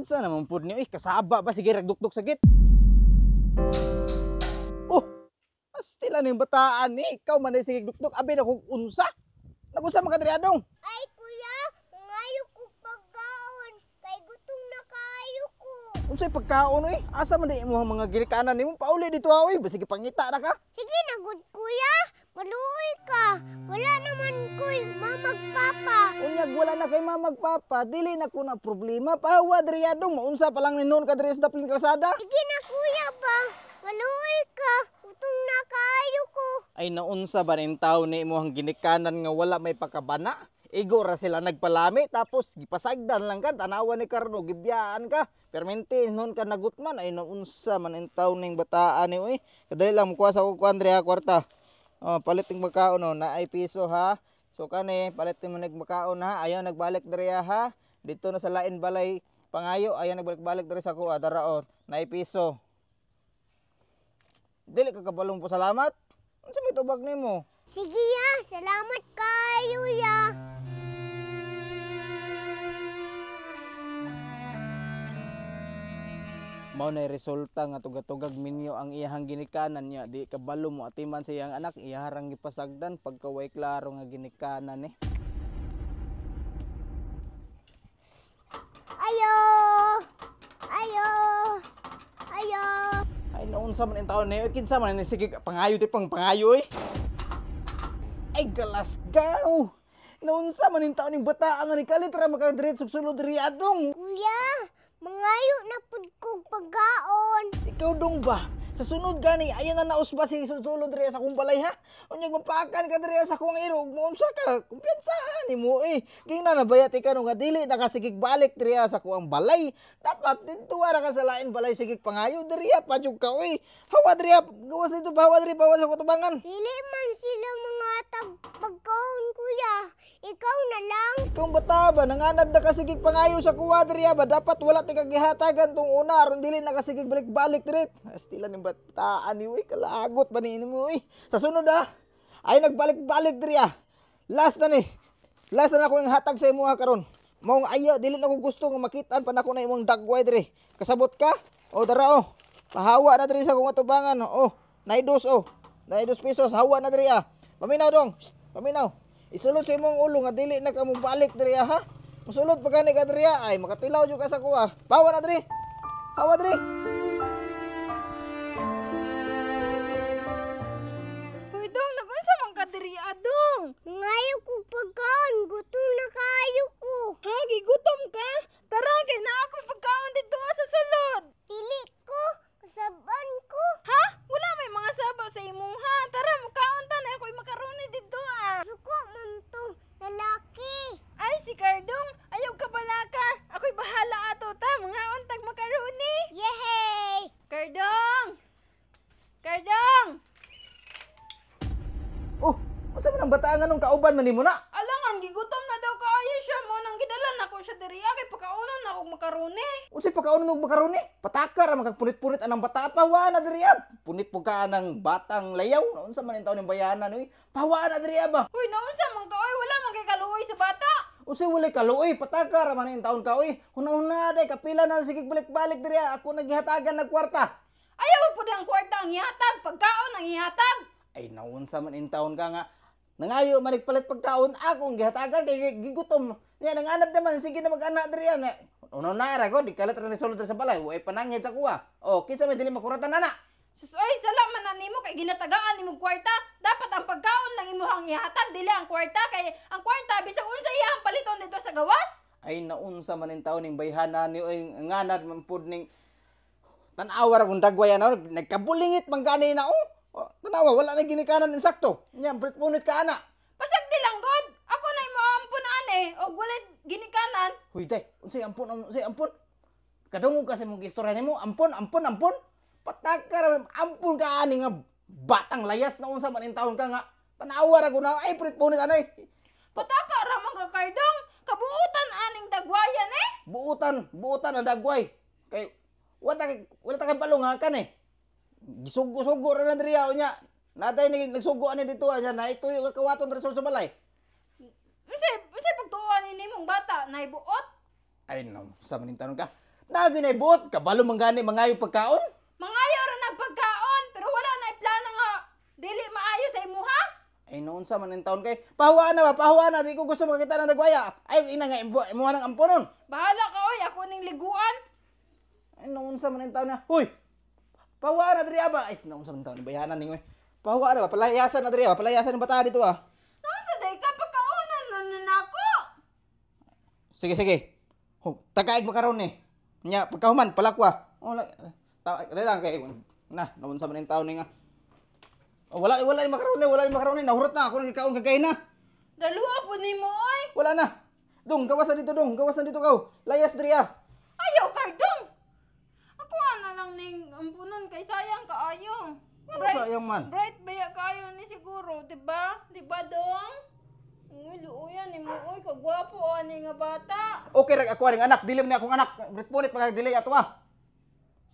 Kinsa naman pud ni, kasaba ba sige ragdukduk sa gate. Oh, astila ning bataan ni, ikaw man ay sige dukduk abi na kog unsa. Nagunsa man ka diri adong? Ay kuya, mangayo ko pagkaon kay gutom na kaayo ko. Unsay pagkaon oy? Asa man di imong mga ginikanan nimo pauli dito ha oy, basig pangita na ka. Sige na gud kuya, maluoy ka. Wala naman koy mamag papa. Unyag wala na kay mamag papa, dili na ko na problema. Pahawa diri adong, maunsa pa lang ni noon ka diri sa daplin kalsada. Sige na kuya ba, maluoy ka. Gutom na kaayo ko. Ay naunsa ba rin taon ni imong ginikanan nga wala may pakabana? Igo ra sila nagpalami tapos gipasagdan lang ka, tanawan ni Karno, gibiyaan ka. Permente noon ka nagutman ay naunsa man in taon ning bataan ni oy. Kadali lang mukuha sa ko Andrea kwarta. Oh, palit ning makaon oh, naay piso ha. So kani palit mo nig makaon ha. Ayaw nagbalik diri ha. Dito na sa lain balay pangayo, ayaw nagbalik-balik diri sa kuha daraon. Naay piso. Dili ka kabalong po salamat. Unsa may tubag nimo? Sige ya, salamat kaayo ya. Mao nay resulta nga tugatugag minyo ang iyahang ginikanan niya, di kabalo mo atiman sa iyang anak, iyaharang gipasagdan pagka way klaro nga ginikanan eh. Ayo! Ayo! Ayo! Ay naunsa man in taon ni, kinsa man ni sige pangayo di pang pangayo eh. Ay galasgaw. Naunsa man in taon ning bata nga ni kalit ra makadiretso sulod diri adong. Kuya, mangayo na pud kog pagkaon. Ikaw dong ba? Sa sunod gani, ayan na nausba si sulod diri sa akong balay ha. Unyag mapakan ka diri sa akong irog mo unsa ka? Kumpiyansahan nimo eh. Kingna na bayat ikaw nga dili na ka sigig balik diri sa akong balay. Dapat didto ra ka sa lain balay sigig pangayo diri pa jud ka oy. Hawa diri, gawas dito hawa diri bawas sa kutubangan. Dili man sila mga tag pagkaon kuya. Ikaw na lang. Ikaw bata ba nanganad na ka sigig pangayo sa kuwa diri ba dapat wala ti kagihatagan tong una aron dili na ka sigig balik-balik diri. Astila ning bataan ni uy, kalagot ba ni mo uy. Sa sunod ha, ay nagbalik-balik diri ha. Last na ni. Last na ako ang hatag sa imo ha karon. Maong ayaw dili na ko gusto nga makitaan pa nako na imong dagway diri. Kasabot ka? O dara o. Pahawa na diri sa akong atubangan. O, naidos o. Naidos pesos, hawa na diri ha. Paminaw dong. Shh, paminaw. Isulod sa imong ulo nga dili na ka mo balik diri ha. Musulod pa gani ka diri ay makatilaw jud ka sa kuha. Pahawa na diri. Hawa diri. Hoy dong, nagunsa man ka diri adong? Mangayo kog pagkaon, gutom na kaayo ko. Ha, gigutom ka? Tara kay naa ako'y pagkaon dito sa sulod. Dili ko, kasaban ko. Ha? Wala may mga saba sa imuha. Tara, mukaon ta na ako'y makaroni dito ah. Suko man to, lalaki. Ay, si Cardong, ayaw ka balaka. Ako'y bahala ato ta, mga untag makaroni. Yehey! Cardong! Cardong! Oh, unsa man ang bataan nga nung kauban man nimo na? Alangan, gigutom na daw kaayo siya mo nang gidala nako siya diri kay pakaunon na og makaroni. Unsay pagkaon og makaroni? Patakar ra magpunit-punit anang bata pa wa na diri ah. Punit po ka anang batang layaw. Unsa man in taon ning bayanan oy? Pawa na diri ba? Hoy, naunsa man ka oy, wala man kay kaluoy sa bata. Unsay walay kaluoy? Patakar ra man in taon ka oy. Huna-huna day kapila na sige balik-balik diri ah. Ako nagihatagan nag kwarta. Ayaw pud ang kwarta ang ihatag, pagkaon ang ihatag. Ay naunsa man in taon ka nga nangayo man palit pagkaon akong gihatagan kay gigutom. Niya nanganad naman sige na mag-ana diri ah. Uno na ra ko di kalit ra ni sulod sa balay, way panangid sa kuha. O kinsa may dili makuratan ana? Sus oy, sala man na nimo kay ginatagaan nimo kwarta. Dapat ang pagkaon lang imuhang ihatag, dili ang kwarta kay ang kwarta bisag unsa iyang paliton dito sa gawas. Ay naunsa man in taon ning bayhana ni oy nganad man pud ning tan-awa ra kung dagway ana nagkabulingit man gani na oh. Tanawa wala na ginikanan insakto. Nya punit ka ana. Pasagdi lang god. Ako na imo ampun ane og wala ginikanan. Huy day, unsay ampun unsay ampun? Kadungog kasi mong istorya nimo, ampun ampun ampun. Patakar ampun ka ani nga batang layas na unsa man in taon ka nga. Tanawa ra ko na ay punit anay. Pataka ra man ka Cardong. Kabuutan aning dagwayan eh. Buutan, buutan ang dagway. Kay wala ta kay balong nga kan eh. Gisugo-sugo ra na diri nya. Natay nagsugo ani dito nya naituyo ka kawaton diri sa balay. Unsay pagtuo ani nimong bata nay buot? Ay no, sa man taon ka. Nagi na buot, kabalo man gani mangayo pagkaon. Mangayo ra nagpagkaon pero wala na plano nga dili maayo sa imuha. Ay noon sa man taon kay pahuwaan na ba, pahuwaan na, di ko gusto makita ng dagwaya. Ay ina nga imuha ng amponon. Bahala ka oy, ako ning liguan. Ay noon sa man taon na. Huy. Pahuwaan na diri aba. Ay noon sa man taon bayanan ninyo. Pahuwaan na ba, palayasan na diri ba, palayasan ng bata dito ah. Naunsa day ka pagkaonan na na nako. Sige sige. Ho, tagaig mo karon ni. Nya pagkahuman palakwa. Oh, la, ta, dali lang kay na noon sa man taon ni nga. Oh, wala wala ni makaroni, wala ni makaroni. Nahurot na ako nang gikaon kagay na. Daluwa po nimo oy. Wala na. Dong, gawas na dito dong, gawas na dito kaw. Layas diri ah. Ayaw kardong. Ako na lang ning ampunon kay sayang kaayo. Ano sayang man? Bright baya kaayo ni siguro, 'di ba? 'Di ba dong? Uy, luoyan nimo oy, kagwapo ani nga bata. Okay ra ako aning anak, dili man ni akong anak. Punit pag dili ato ah.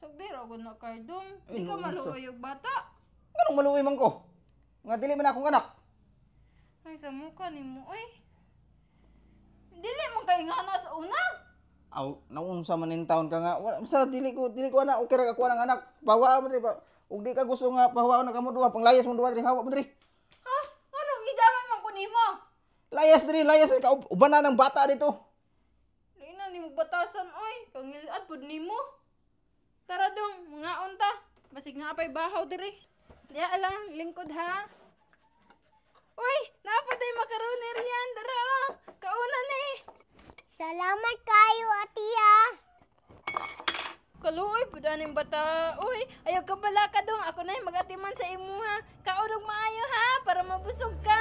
Sagdi ra gud na kardong. Ay, Di ka naunsa. maluoy og bata. Nganong maluoy man ko? Nga dili man akong anak. Ay, sa muka nimo oy. Dili man kay ngana sa una. Aw, naunsa man nin taon ka nga. Wala sa dili ko anak, okay ra ako ang anak. Pawa mo diri ba. Ug di ka gusto nga pahawaon na kamo duha, panglayas mo duha diri, hawa mo diri. Ha? Anong gidamay man ko nimo? Layas diri, layas diri ka uban na ng bata dito. Lain na nimo batasan oy, kangilad pud nimo. Tara dong, mga unta. Basig naa pay bahaw diri. Diya lang lingkod ha. Uy, naa pa day macaroni riyan, dara. Oh. Kauna ni. Salamat kayo, atiya. Kaluoy pud aning bata. Uy, ayaw ka bala ka dong. Ako na magatiman sa imuha. Kaon og maayo ha para mabusog ka.